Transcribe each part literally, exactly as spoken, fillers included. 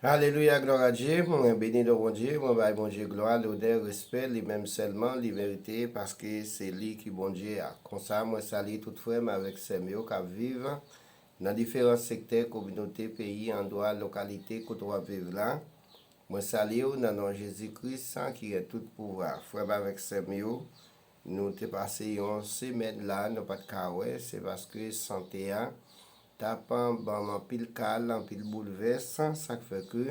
Alelouya, glwa a Dye. Mwen beni non Bondye, mwen bay Bondye glwa, lonè, respè, li menm sèlman li merite, paske se li ki Bondye a. Konsa, mwen salye tout frè m avèk sè m yo k ap viv nan diferan sektè, kominote, peyi, andwa, lokalite kote w ap viv la. Mwen salye w nan non Jezi Kris ki gen tout pouvwa. Frè m avèk sè m yo, nou te pase yon semèn la, nou pa t ka wè, se paske sante a t ap ban m anpil kal, anpil boulvès, sa k fè ke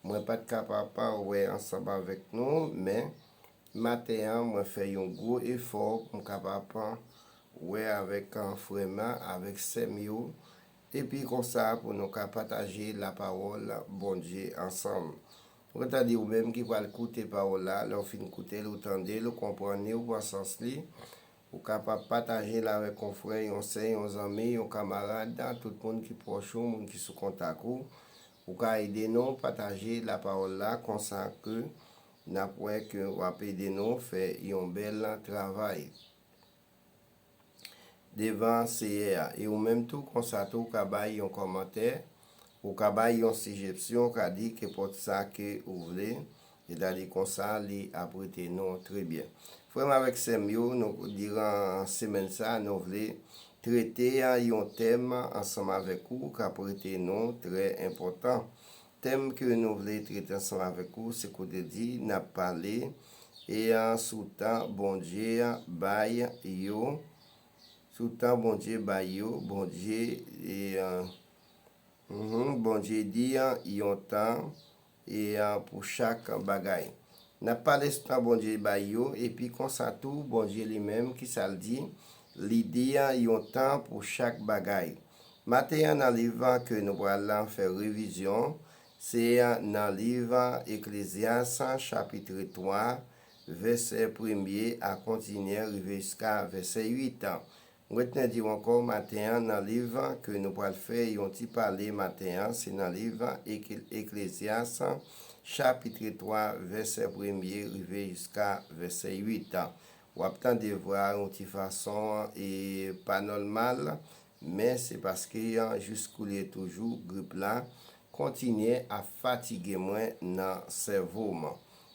mwen pa t kapab wè ansanm avèk nou, men maten an, mwen fè yon gwo efò pou m kapab wè avèk, ah, frè m nan, avèk sè m yo, epi konsa pou nou ka pataje lapawòl Bondye ansanm. Mwen ta di ou menm ki pral koute pawòl la, lè w fin koute l, ou tande l, ou konprann li, ou pran sans li, ou kapab pataje l avèk yon frè, yon sè, yon zanmi, yon kamarad, tout moun ki pwòch ou, moun ki sou kontak ou. Ou ka ede nou pataje lapawòl la, konsa ke n ap wè ke w ap ede nou fè yon bèl travay devan Seyè a. E ou menm tou, konsa tou, ou ka bay yon kòmantè, ou ka bay yon sijesyon, ou ka di kenpòt sa ke ou vle, sètadi konsa, li ap rete nou trè byen. Frè m avèk sè m yo, nou, diran semèn sa, nou vle trete yon tèm ansanm avèk ou k ap rete nou trè enpòtan. Tèm ke nou vle trete ansanm avèk ou, se kote di n ap pale, e, ah, sou tan Bondye bay yo, sou tan Bondye bay yo, Bondye, e, ah, mhm, Bondye di, ah, yon tan, e, ah, pou chak bagay. N ap pale sou tan Bondye bay yo, epi konsa tou, Bondye li menm, kisa l di? Li di, ah, yon tan pou chak bagay. Maten an, nan liv ke nou pral fè revizyon, se nan liv Eklezyas, chapit twa, vèsè premye a kontinye rive jiska vèsè uit. Mwen retounen di w ankò, maten an, nan liv ke nou pral fè yon ti pale maten an, se nan liv Ek-, Eklezyas, chapit twa, vèsè premye rive jiska vèsè uit. W ap tande vwa yon ti fason, e pa nòmal, men se paske, ah, jiskoulye toujou grip la kontinye ap fatige mwen nan sèvo m.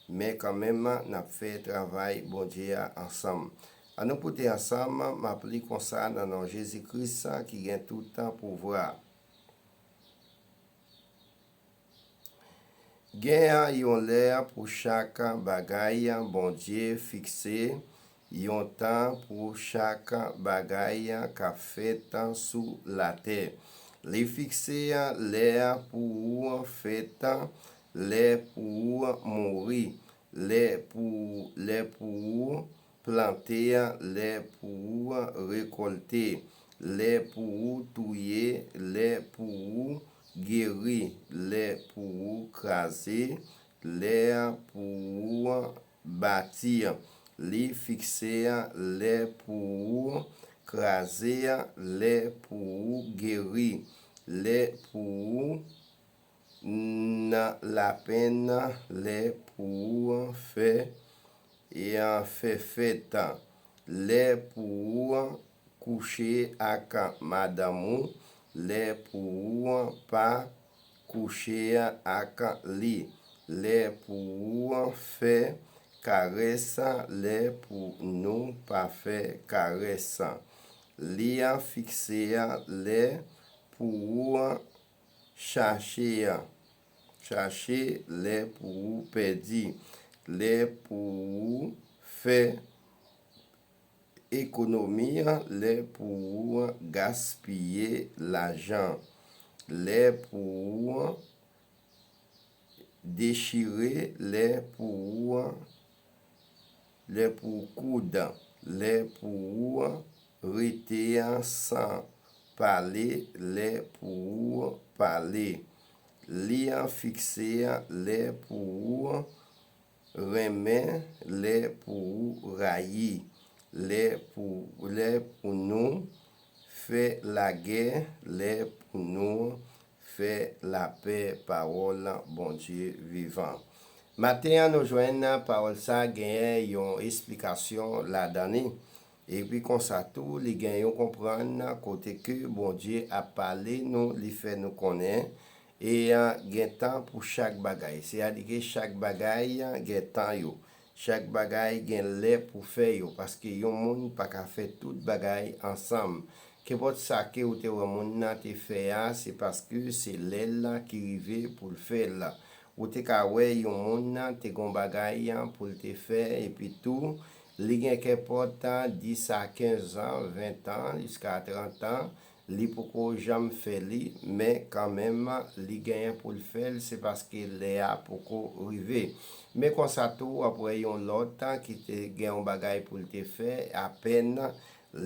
Men kanmenm, n ap fè travay Bondye a ansanm. Ann nou koute ansanm, m ap li konsa nan non Jezi Kris ki gen tout pouvwa. Gen yon lè pou chak bagay, Bondye fikse yon tan pou chak bagay k ap fèt sou latè. Li fikse lè pou ou fèt, lè pou ou mouri, lè pou, lè pou ou plante, lè pou ou rekòlte, lè pou ou touye, lè pou ou geri, lè pou ou kraze, lè pou ou bati. Li fikse lè pou ou kraze, lè pou ou geri, lè pou ou nan lapenn, lè pou ou fè, e fè fèt, lè pou ou kouche ak madanm ou, lè pou ou pa kouche ak li, lè pou ou fè karès, lè pou nou pa fè karès. Li fikse lè pou ou chache, chache, lè pou ou pèdi, lè pou ou fè ekonomi, lè pou ou gaspiye lajan, lè pou ou dechire, lè pou ou, lè pou ou koud, lè pou ou rete san pale, lè pou ou pale. Li fikse lè pou ou renmen, lè pou ou rayi, lè pou, lè pou nou fè lagè, lè pou nou fè lapè. Pawòl Bondye vivan. Maten an, nou jwenn pawòl sa genyen yon esplikasyon ladan li. Epi konsa tou, li gen yon konprann kote ke Bondye ap pale nou, li fè nou konnen, E a, gen tan pou chak bagay. Sètadi ke chak bagay gen tan yo. Chak bagay gen lè pou fè yo, paske yon moun pa ka fè tout bagay ansanm. Kenpòt sa ke ou te wè moun nan te fè a, se paske se lè l ki rive pou l fè l. Ou te ka wè yon moun nan te gon bagay pou l te fè, epi tou, li gen kenpòt dis a kenz an, ven an, jiska trant an, li poko janm fè li, men kanmenm, li genyen pou l fè l, se paske lè a poko rive. Men konsa tou, w ap wè yon lòt ki te gen yon bagay pou l te fè, apèn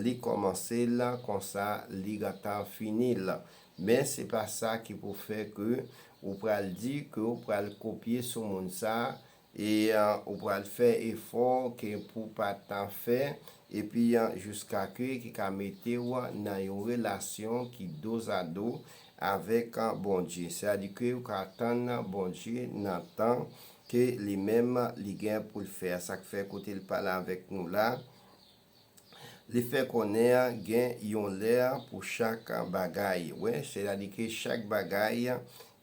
li kòmanse l, konsa li gentan fini l. Men se pa sa ki pou fè ke ou pral di ke ou pral kopye sou moun sa, e, a, ou pral fè efò ke pou pa t fè, epi, a, jiska ke ki ka mete w nan yon relasyon ki dozado avèk, a, Bondye. Sètadi ke ou ka tann Bondye nan tan ke li menm li gen pou l fè. Sa k fè kote l pale avèk nou la, li fè konnen gen yon lè pou chak bagay. Wè, sètadi ke chak bagay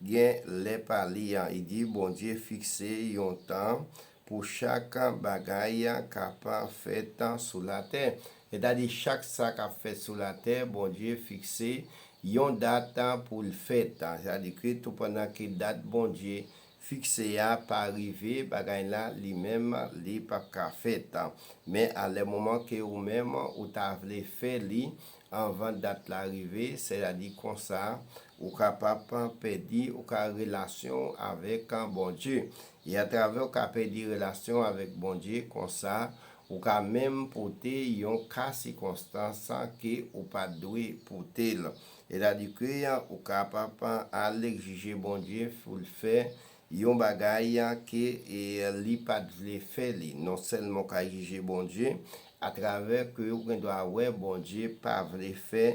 gen lè pa li an. Li di Bondye fikse yon tan pou chak bagay k ap fèt sou latè. Sètadi chak sa k ap fèt sou latè, Bondye fikse yon dat pou l fèt. Sètadi ke tou pandan ke dat Bondye fikse a pa rive, bagay la li menm li p ap ka fèt. Men alè moman ke ou menm ou ta vle fè li anvan dat la rive, sètadi konsa ou kapab pèdi ou ka relasyon avèk Bondye. E atravè ou ka pèdi relasyon avèk Bondye, konsa ou ka menm pote yon ka sikonstans ke ou pa t dwe pote l. Sètadi ke ou kapab al egzije Bondye pou l fè yon bagay ke, e, li pa t vle fè li. Non sèlman ou ka egzije Bondye, atravè ke ou gen dwa wè Bondye pa vle fè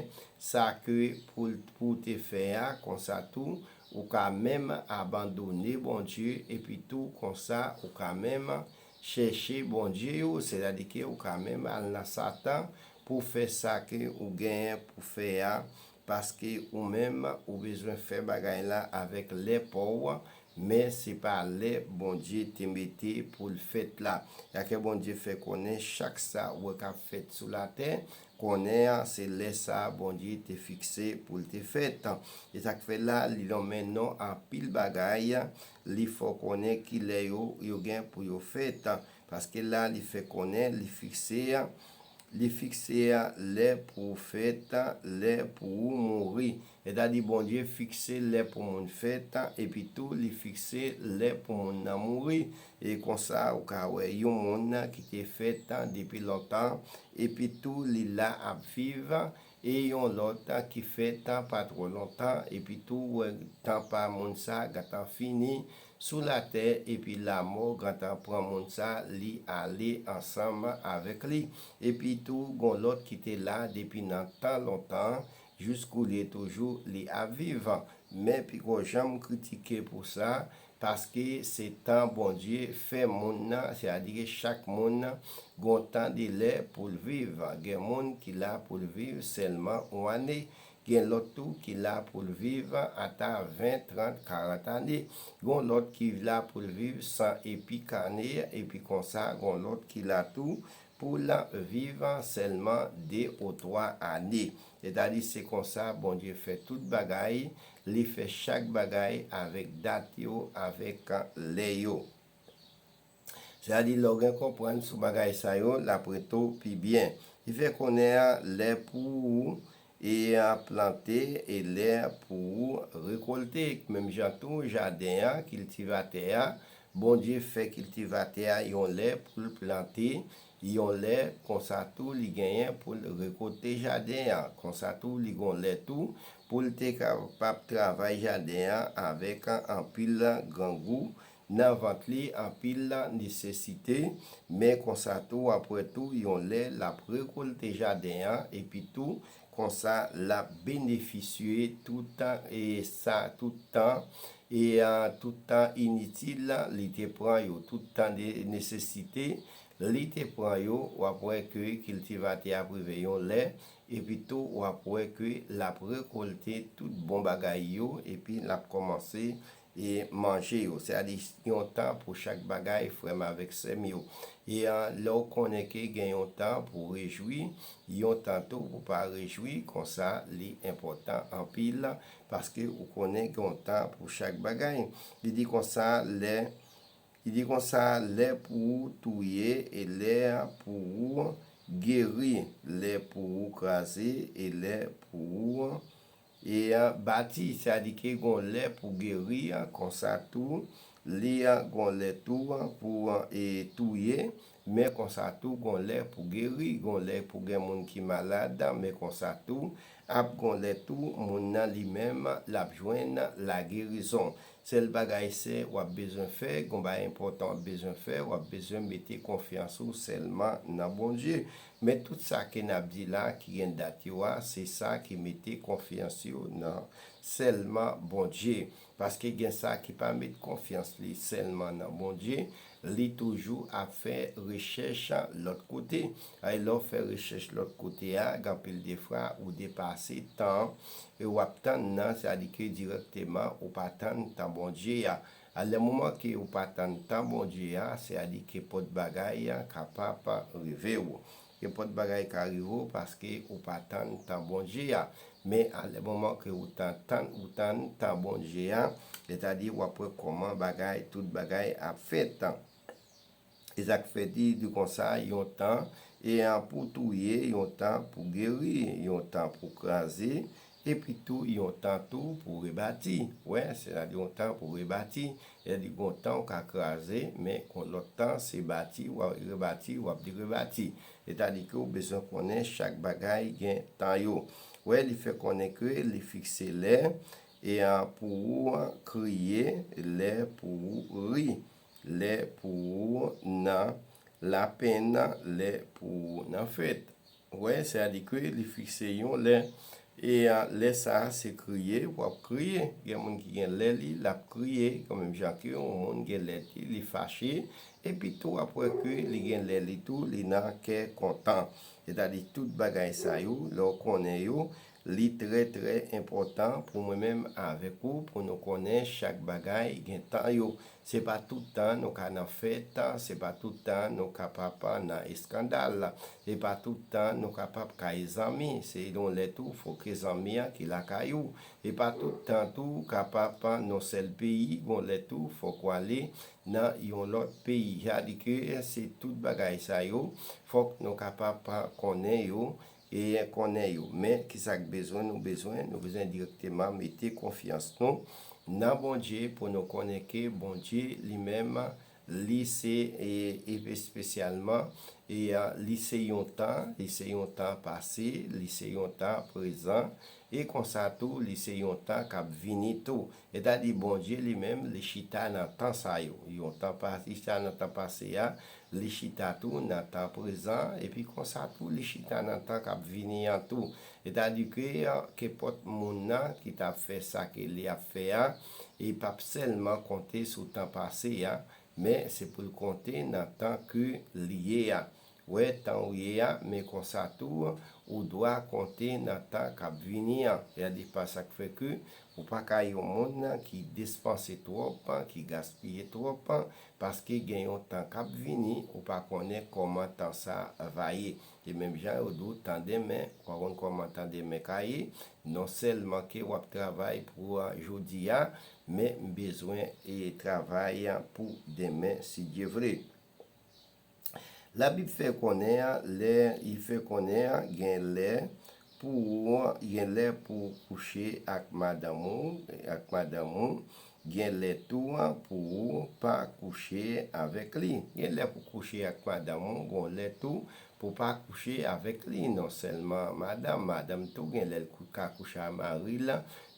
sa ke pou l, pou te fè a, konsa tou, ou ka menm abandone Bondye, epi tou konsa ou ka menm chèche Bondye yo, sètadi ke ou ka menm al nan Satan pou fè sa ke ou genyen pou fè a, paske ou menm ou bezwen fè bagay la avèk lè pa w, men se pa lè Bondye te mete pou l fèt la. Sa ke Bondye fè konnen chak sa ou wè k ap fèt sou latè, konnen an se lè sa Bondye te fikse pou l te fèt. E sa k fè la, li nonmen non anpil bagay, li fè w konnen ki lè yo, yo gen pou yo fèt. Paske la, li fè konnen, li fikse, li fikse lè pou w fèt, lè pou ou mouri. Sètadi Bondye fikse lè pou moun fèt, epi tou li fikse lè pou moun nan mouri. E konsa, ou ka wè yon moun ki te fèt depi lontan, epi tou li la ap viv, e yon lòt ki fèt pa twò lontan, epi tou wè tan pa moun sa gentan fini sou latè, epi lanmò gentan pran moun sa, li ale ansanm avèk li. Epi tou, gon lòt ki te la depi nan tan lontan, jiskoulye toujou li ap viv. Men piko janm kritike pou sa, paske se tan Bondye fè moun nan, sètadi ke chak moun gon tan de lè pou l viv. Gen moun ki la pou l viv sèlman yon ane, gen lòt tou ki la pou l viv ata ven, trant, karant ane. Gon lòt ki la pou l viv san epi ane, epi konsa, gon lòt ki la tou pou l viv sèlman de ou twa ane. Sètadi se konsa Bondye fè tout bagay, li fè chak bagay avèk dat yo, avèk lè yo. Sètadi lè w gen konprann sou bagay sa yo, l ap rete w pi byen. Li fè konnen an lè pou ou e a plante e lè pou ou rekòlte. Menm jan tou, jaden an, kiltivatè a, Bondye fè kiltivatè a yon lè pou l plante, yon lè konsa tou li genyen pou l rekòlte jaden an. Konsa tou li gon lè tou pou l te kapab travay jaden an avèk anpil grangou nan vant li, anpil nesesite, men konsa tou, w ap wè tou, yon lè l ap rekòlte jaden an, epi tou, konsa, l ap benefisye tout tan, e sa, tout tan, e a, tout tan initil, li te pran yo, tout tan de nesesite, li te pran yo, w ap wè ke kiltivatè a ap rive yon lè, epi tou w ap wè ke l ap rekòlte tout bon bagay yo, epi l ap kòmanse e manje yo. Sètadi yon tan pou chak bagay, frè m avèk sè m yo. E a, lè w konnen ke gen yon tan pou rejwi, yon tan tou pou pa rejwi, konsa li enpòtan anpil, paske ou konnen gen yon tan pou chak bagay. Li di konsa, lè Li di konsa, lè pou ou touye, e lè pou ou geri, lè pou ou kraze, e lè pou ou e bati. Sètadi ke gon lè pou geri, konsa tou, li gon lè tou pou e touye, men konsa tou, gon lè pou geri, gon lè pou gen moun ki malad, men konsa tou, ap gon lè tou, moun nan li menm, l ap jwenn lagerizon. Sèl bagay se w ap bezwen fè, gon bagay enpòtan w ap bezwen fè, w ap bezwen mete konfyans ou sèlman nan Bondye. Men tout sa ke n ap di la, ki gen dat yo a, se sa ki mete konfyans yo nan sèlman Bondye. Paske gen sa ki pa met konfyans li sèlman nan Bondye, li toujou ap fè rechèch lòt kote. Ay, lè w fè rechèch lòt kote a, gen anpil defwa ou depase tan e w ap tann nan, sètadi ke dirèkteman ou pa tann tan Bondye a. A lè moman ke ou pa tann tan Bondye a, sètadi ke pòt bagay a kapab rive w. Ke pòt bagay ka rive w paske ou pa tann tan Bondye a. Men a lè moman ke ou tann, tann, ou tann tan Bondye a, sètadi w ap wè kòman bagay, tout bagay ap fèt. E sa k fè di, di konsa, yon tan e an pou touye, yon tan pou geri, yon tan pou kraze, epi tou yon tan tou pou rebati. Wè, sètadi yon tan pou rebati. Sètadi gon tan ou ka kraze, men gon lòt tan se bati, w ap rebati, w ap rebati. Sètadi ke ou bezwen konnen chak bagay gen tan yo. Wè, li fè konnen ke li fikse lè e an pou ou kriye, lè pou ou ri, lè pou ou nan lapenn, lè pou ou nan fèt. Wè, sètadi ke li fikse yon lè. E a, lè sa a, se kriye, w ap kriye. Gen moun ki gen lè li, l ap kriye, kon menm jan ke yon moun gen lè li, li fache. Epi tou, w ap wè ke li gen lè li tou, li nan kè kontan. Sètadi tout bagay sa yo, lè w konnen yo, li trè, trè enpòtan pou mwen menm avèk ou, pou nou konnen chak bagay gen tan yo. Se pa tout tan nou ka nan fèt, se pa tout tan nou kapab nan eskandal, se pa tout tan nou kapab kay zanmi. Se yon lè tou fòk ke zanmi an ki lakay ou. Se pa tout tan tou kapab nan yon sèl peyi, gon lè tou fòk ou ale nan yon lòt peyi. Sètadi ke se tout bagay sa yo, fòk nou kapab konnen yo e konnen yo. Men, kisa k bezwen nou bezwen? Nou bezwen dirèkteman mete konfyans nou nan Bondye pou nou konnen ke Bondye li menm, li se, e, e espesyalman, e, a, li se yon tan, li se yon tan pase, li se yon tan prezan, e konsa tou, li se yon tan k ap vini tou. Sètadi Bondye li menm, li chita nan tan sa yo. Yon tan pa, li chita nan tan pase a, li chita tou nan tan prezan, epi konsa tou, li chita nan tan k ap vini an tou. Sètadi ke, a, kenpòt moun nan ki t ap fè sa ke li ap fè a, e p ap sèlman konte sou tan pase a, men se pou l konte nan tan ke li ye a. Wè, tan ou ye a, men konsa tou, ou dwa konte nan tan k ap vini an. Sètadi pa sa k fè ke ou pa ka yon moun ki despanse twòp, ki gaspiye twòp, paske gen yon tan k ap vini, ou pa konnen kòman tan sa a va ye. Se menm jan yo di w tan demen, ou pa konn kòman tan demen ka ye, non sèlman ke w ap travay pou, a, jodi a, men m bezwen e travay pou demen, si Dye vle. Labib fè konnen an, lè, li fè konnen an, gen lè pou ou, gen lè pou ou kouche ak madanm ou, ak madanm ou, gen lè tou an pou ou pa kouche avèk li. Gen lè pou kouche ak madanm ou, gon lè tou pou pa kouche avèk li. Non sèlman madanm, madanm tou gen lè l kou-, ka kouche ak mari l,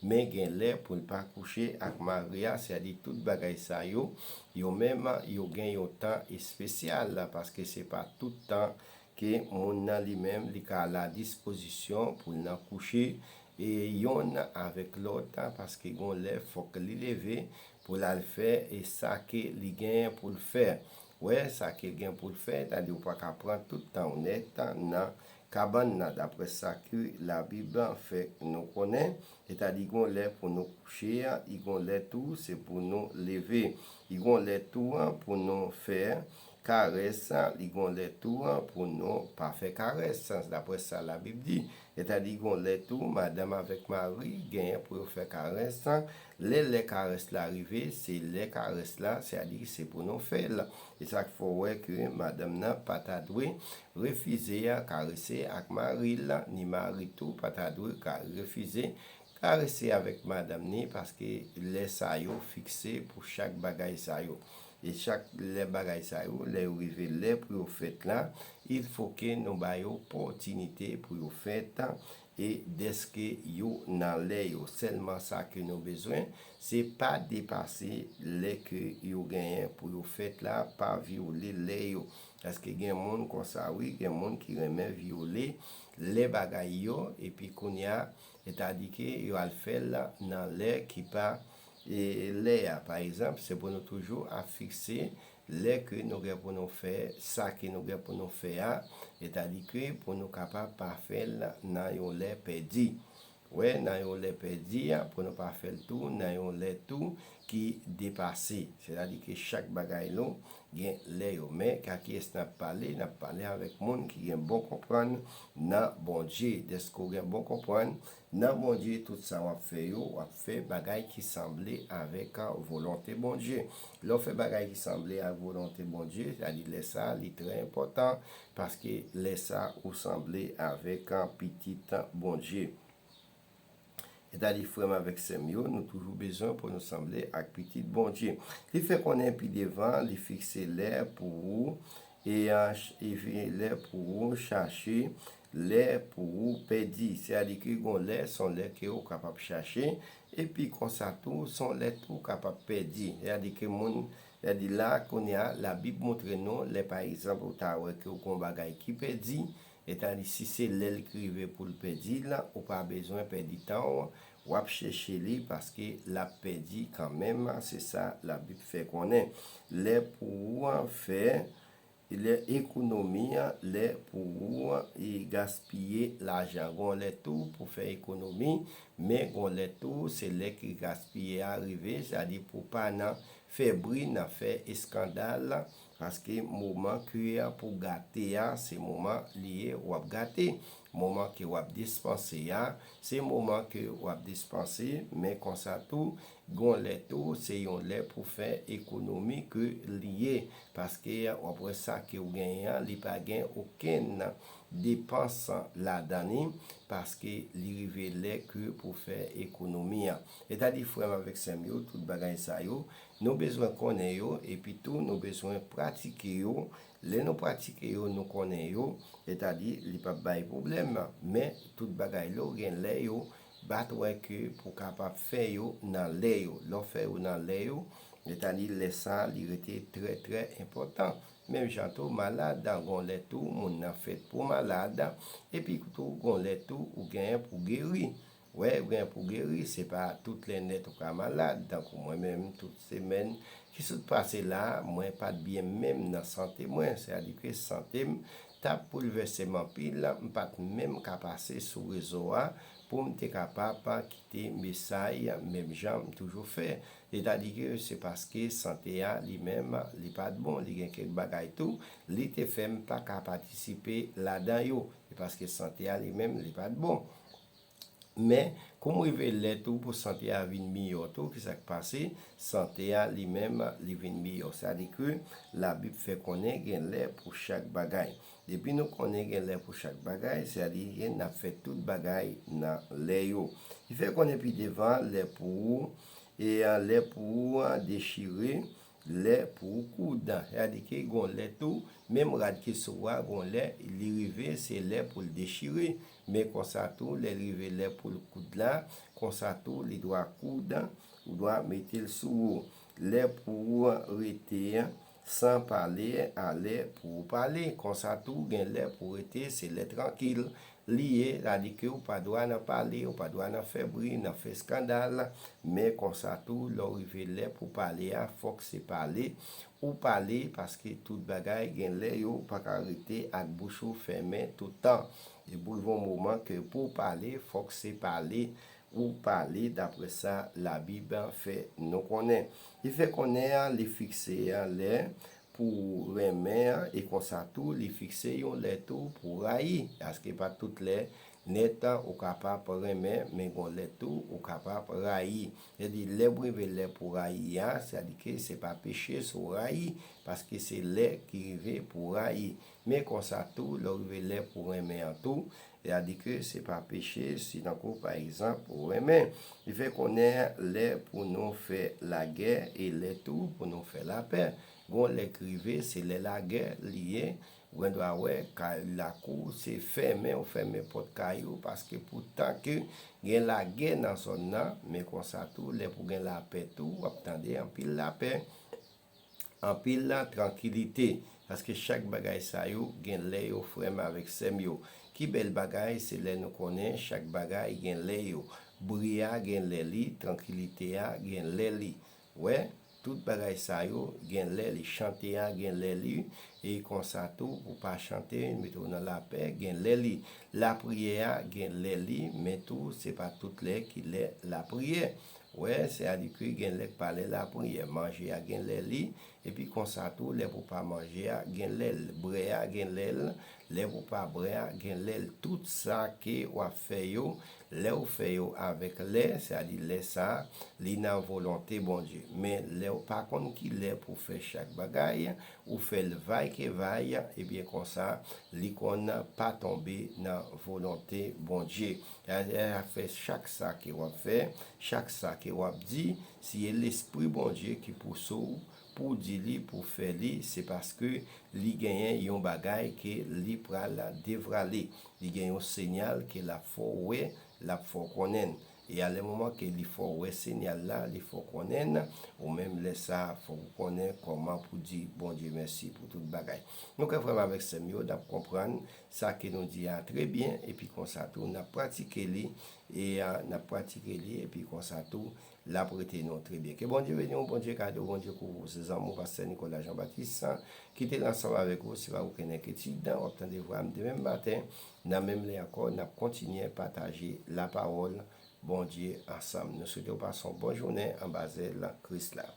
men gen lè pou l pa kouche ak mari a. Sètadi tout bagay sa yo, yo menm, yo gen yon tan espesyal, paske se pa tout tan ke moun nan li menm, li ka a la dispozisyon pou l nan kouche, e yonn avèk lòt, paske gon lè fòk li leve pou l al fè, e sa ke li genyen pou l fè. wè sa ke l gen pou l fè, etadi ou pa ka pran tout tan ou nèt nan kabann nan, daprè sa ke Labib fè nou konnen, etadi gon lè pou nou kouche, i gon lè tou se pou nou leve, i gon lè tou pou nou fè karès, i gon lè tou pou nou pa fè karès, daprè sa Labib di. Etadi gon lè tou madanm avèk mari genyen pou yo fè karès, lè lè karès la rive, se lè karès la, sètadi se pou nou fè l. E sa k fè w wè ke madanm nan pa ta dwe refize karese ak mari l, ni mari tou pa ta dwe ka refize karese avèk madanm ni, paske lè sa yo fikse pou chak bagay sa yo. E chak lè bagay sa yo, lè yo rive lè pou yo fèt la, il faut que nou ba yo opòtinite pou yo fèt, e dèske yo nan lè yo. Sèlman sa ke nou bezwen, se pa depase lè ke yo genyen pou yo fèt la, pa vyole lè yo. Paske gen moun konsa wi, gen moun ki renmen vyole lè bagay yo, epi kounye a, etadi ke yo al fè l nan lè ki pa e lè a. Pa egzanp, se pou nou toujou ap fikse lè ke nou gen pou nou fè sa ke nou gen pou nou fè a, etadi ke pou nou kapab pa fè l nan yon lè pèdi. Wè, nan yon lè pèdi, pou nou pa fè l tou nan yon lè tou ki depase. Sètadi ke chak bagay nou gen lè yo. Men, ka kiyès n ap pale? N ap pale avèk moun ki gen bon konprann nan Bondye. Dèske w gen bon konprann nan Bondye, tout sa w ap fè yo, w ap fè bagay ki sanble avèk volonte Bondye. Lè w fè bagay ki sanble ak volonte Bondye, sètadi lè sa, li trè enpòtan, paske lè sa, ou sanble avèk pitit Bondye. Etadi frè m avèk sè m yo, nou toujou bezwen pou nou sanble ak pitit Bondye. Li fè konnen pi devan, li fikse lè pou ou, e lè pou ou chache, lè pou ou pèdi. Sètadi ke gon lè, se yon lè ke ou kapab chache, epi konsa tou, se yon lè tou ou kapab pèdi. Sètadi ke moun, sètadi la, kounye a, Labib montre nou, lè pa egzanp, ou ta wè ke ou gon bagay ki pèdi, etadi si se lè l ki rive pou l pèdi l, ou pa bezwen pèdi tan w, w ap chèche li paske l ap pèdi kanmenm, se sa Labib fè konnen. Lè pou ou fè, lè ekonomi, lè pou ou e gaspiye lajan. Gon lè tou pou fè ekonomi, men gon lè tou se lè ki gaspiye a rive, sètadi pou pa nan fè bri, nan fè eskandal, paske moman ke pou gate a, se moman li ye w ap gate. Moman ke w ap despanse a, se moman ke w ap despanse, men konsa tou, gon lè tou, se yon lè pou fè ekonomi ke li ye, paske w ap wè sa ke w genyen an, li pa gen okenn depans ladan li, paske li rive lè ke pou fè ekonomi an. Etadi frè m avèk sè m yo, tout bagay sa yo, nou bezwen konnen yo, epi tou nou bezwen pratike yo. Lè nou pratike yo, nou konnen yo, etadi li p ap bay pwoblèm. Men, tout bagay yo gen lè yo, bat wè ke pou kapab fè yo nan lè yo. Lè w fè yo nan lè yo, etadi lè sa, li rete trè, trè enpòtan. Menm jan tou, malad, gon lè tou, moun nan fèt pou malad, epi tou, gon lè tou, ou genyen pou geri. Wè, ou genyen pou geri, se pa tout lè nèt ou ka malad. Tankou mwen menm, tout semèn ki sot pase la, mwen pa t byen menm nan sante mwen. Sètadi ke sante m t ap boulvèse m anpil, m pa t menm ka pase sou rezo a pou m te kapab kite mesaj menm jan m toujou fè. Sètadi ke se paske sante a li menm, li pa t bon, li gen kèk bagay tou, li te fè m pa ka patisipe ladan yo. Se paske sante a li menm, li pa t bon. Men, kou m rive lè tou pou sante a vin miyò tou, ki sa k pase? Sante a li menm, li vin miyò. Sètadi ke Labib fè konnen gen lè pou chak bagay. Depi nou konnen gen lè pou chak bagay, sètadi ke n ap fè tout bagay nan lè yo. Li fè konnen pi devan, lè pou ou, e lè pou ou dechire, lè pou ou koud. Sètadi ke gon lè tou, menm rad ki sou ou a, gon lè, li rive, se lè pou l dechire. Men konsa tou, lè l rive lè pou l koud la, konsa tou, li dwa koud, ou dwa mete l sou ou. Lè pou ou rete, San pale, a lè pou w pale. Konsa tou, gen lè pou w rete, se lè trankil li ye, sa di ke ou pa dwa nan pale, ou pa dwa nan fè bri, nan fè eskandal, men konsa tou, lè w rive lè pou pale a, fòk se pale ou pale, paske tout bagay gen lè yo pa ka rete ak bouch ou fèmen tout tan. Depi w rive yon moman ke pou w pale, fòk se pale ou pale, daprè sa Labib fè nou konnen. Li fè konnen an, li fikse an lè pou renmen an, e konsa tou, li fikse yon lè tou pou rayi. Paske pa tout lè nèt ou kapab renmen, men gon lè tou ou kapab rayi. Sètadi, lè pou rive lè pou rayi a, sètadi ke se pa peche si w rayi, paske se lè ki rive pou rayi. Men konsa tou, lè w rive lè pou renmen an tou, sètadi ke se pa peche si tankou, pa egzanp, ou renmen. Li fè konnen lè pou nou fè lagè e lè tou pou nou fè lapè. Gon lè k rive, se lè lagè li ye. Ou gen dwa wè, kay lakou, se fèmen, ou fèmen pòt kay ou, paske poutan ke gen lagè nan zòn nan, men konsa tou, lè pou gen lapè tou, w ap tande anpil lapè, anpil trankilite, paske chak bagay sa yo gen lè yo, frè m avèk sè m yo. Ki bèl bagay, se lè nou konnen chak bagay gen lè yo. Bri a gen lè li, trankilite a gen lè li. Wè, tout bagay sa yo gen lè li, chante a gen lè li, e konsa tou, pou pa chante, mete w nan lapè, gen lè li. Lapriyè a gen lè li, men tou, se pa tout lè ki lè lapriyè. Wè, sètadi ke gen lè k pa lè lapriyè, manje a gen lè li, epi konsa tou, lè pou pa manje a gen lè l, brè a gen lè l, lè pou pa brè a gen lè l. Tout sa ke w ap fè yo, lè w fè yo avèk lè, sètadi lè sa a, li nan volonte Bondye. Men lè w pa konn ki lè pou fè chak bagay, ou fè l vay ke vay, ebyen konsa, li konn pa tonbe nan volonte Bondye. Sa fè chak sa ke w ap fè, chak sa ke w ap di, si e Lespri Bondye ki pouse w pou w di li, pou w fè li, se paske li genyen yon bagay ke li pral devwale. Li gen yon siyal ke l ap fè w wè, l ap fè w konnen. E a lè moman ke li fè w wè siyal la, li fè w konnen, ou menm lè sa a, fòk ou konnen kòman pou di Bondye mèsi pou tout bagay. Nou kwè frè m avèk sè m yo, n ap konprann sa ke nou di a trè byen, epi konsa tou, n ap pratike li, e a, n ap pratike li, epi konsa tou, l ap rete nou trè byen. Ke Bondye beni w, Bondye gade w, Bondye kouvri w. Se zanmi w, pastè Nicolas Jean Baptiste, ki te la ansanm avèk ou. Si pa okenn enkyetid, w ap tande vwa m demen maten, nan menm lè ankò, n ap kontinye pataje lapawòl Bondye ansanm. Nou swete w pase yon bon jounen anba zèl Kris la.